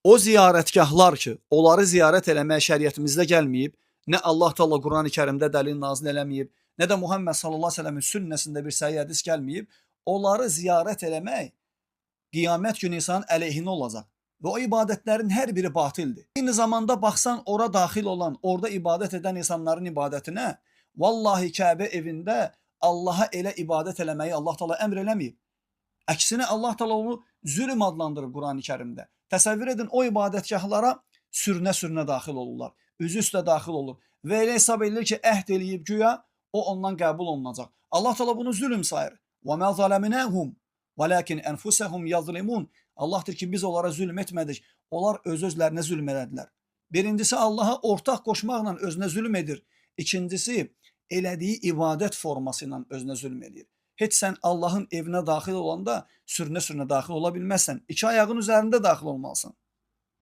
O ziyarətgahlar ki, onları ziyarət eləmək şəriətimizdə gəlməyib, nə Allah Taala Qurani Kərimdə dəlil nazil eləməyib, nə də Muhammed sallallahu əleyhi və səlləmin sünnəsində bir səhih hədis gəlməyib, onları ziyarət eləmək qiyamət günü insanın əleyhinə olacaq. Və o ibadətlərin hər biri batildir. Eyni zamanda baxsan ora daxil olan, orada ibadət edən insanların ibadətinə, vallahi Kəbə evində Allaha elə ibadət eləməyi Allah Taala əmr eləməyib. Əksinə Allah Taala onu zülm adlandırır Qurani Kərimdə. Təsəvvür edin o ibadətgahlara sürünə-sürünə daxil olurlar. Üzü üstə daxil olur və elə hesab edilir ki, əhd eləyib güya o ondan qəbul olunacaq. Allah Taala bunu zülm sayır. Və mə zaləmnəhum vəlakin enfusəhum yazlimun. Allah deyir ki, biz onlara zülm etmədik. Onlar öz özlərinə zülm elədilər. Birincisi Allaha ortaq qoşmaqla özünə zülm edir. İkincisi elədiyi ibadət forması ilə özünə zülm eləyir. Heç sən Allahın evinə daxil olanda sürünə-sürünə daxil ola bilməzsən. İki ayağın üzərində daxil olmalısan.